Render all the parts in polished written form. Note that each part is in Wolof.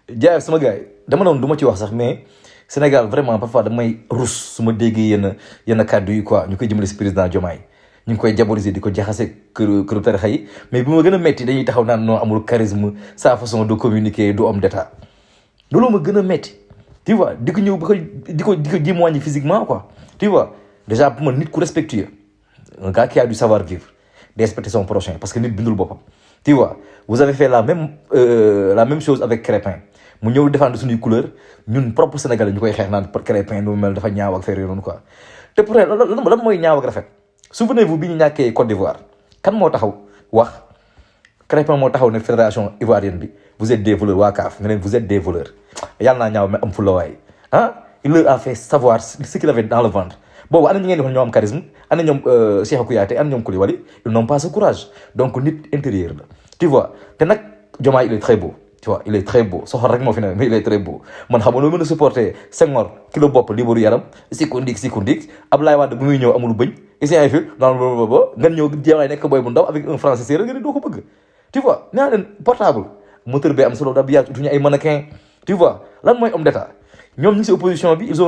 jaay sama gars yi dama noonu du ma ci wax sax mais Sénégal vraiment parfois damay rus su ma déggee yenn kàddu yi quoi ñu koy jëmale si président Diomaye ñu ngi koy diaboliser di ko jaxase këru tarixa yi mais bi ma gën a metti dañuy taxaw naan non amul charisme sa façon de communiquer du homme d'état loolu ma gën a metti tu vois di ko ñëw ba ko di ko jéem wàññi physiquement quoi tu vois déjà pour man nit ku respectueux un gars qui a du savoir vivre de respecter son prochain parce que nit bindul boppam tu vois vous avez fait la même chose avec Crépin mu ñëw défendre suñuy couleur ñun propre Sénégalais ñu koy xeex naan par Crépin nu mel dafa ñaaw ak faire yooyu noonu quoi te pourtant lan mooy ñaaw ak rafet souvenez-vous bi ñu ñàkkee Côte d'Ivoire kan moo taxaw wax Crépin moo taxaw ne fédération ivoirienne bi vous êtes des voleurs waa CAF nga leen vous êtes des voleurs yàlla naa ñaaw mais am fu la waay il leur a fait savoir ce qu'il avait dans le ventre boobu ana ñi ngeen di wax ñoo am charisme ana ñoom Cheikhou Kouyaté ana ñoom Koulibaly ils n'ont pas ce courage donc nit intérieur la tu vois te nag Diomaye il est très beau tu vois il est très beau soxor rek moo fi ne mais il est très beau man xam nga loo mën a supporter Senghor kilo bopp libaru yaram sikundik Abdoulaye Wade bu muy ñëw amul bëñ ici ay fi non nga ñëw Diomaye nekk boy bu ndaw avec un français séeréer nga ne doo ko bëgg tu vois nee naa leen portable moteur bi am solo da bi yàgg tuñu ay mannequin tu vois lan mooy homme d'état ñoom ñi si opposition bi ils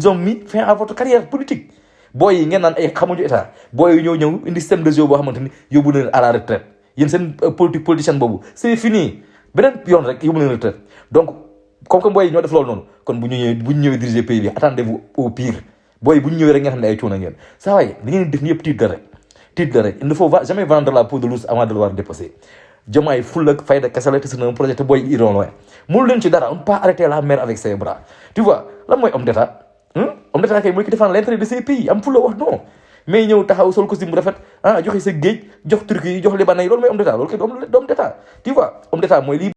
ont mis fin à votre carrière politique booy yi ngeen naan ay xamuñu état booy yi ñëw indi système de jeu boo xamante ni yóbbu na leen à la retraite yéen seen politicien boobu c'est fini beneen yoon rek yóbbu na leen retraite donc comme que booy yi ñoo def loolu noonu kon bu ñu ñëwee diriger pays bi attendez-vous au pire booy bu ñu ñëwee rek nga xam ne ay cuuna ngeen saa waay li ngeen def ni yëpp tiit la rek il ne faut jamais vendre la peau de l'ours avant de le voir dépasser Diomaye full ak fayda kese la te c'est un projet te booy iront loin mënu leen ci dara on peut pas arrêter la mer avec ses bras tu vois lan mooy homme d'état homme d'état kay mooy ki défendre l'intérêt de ces pays am fulla wax non mais ñëw taxaw sol costume bu rafet joxe sa géej jox turc yi jox libanais yi loolu mooy homme d'état loolu kay du homme d'état tu vois homme d'état mooy lii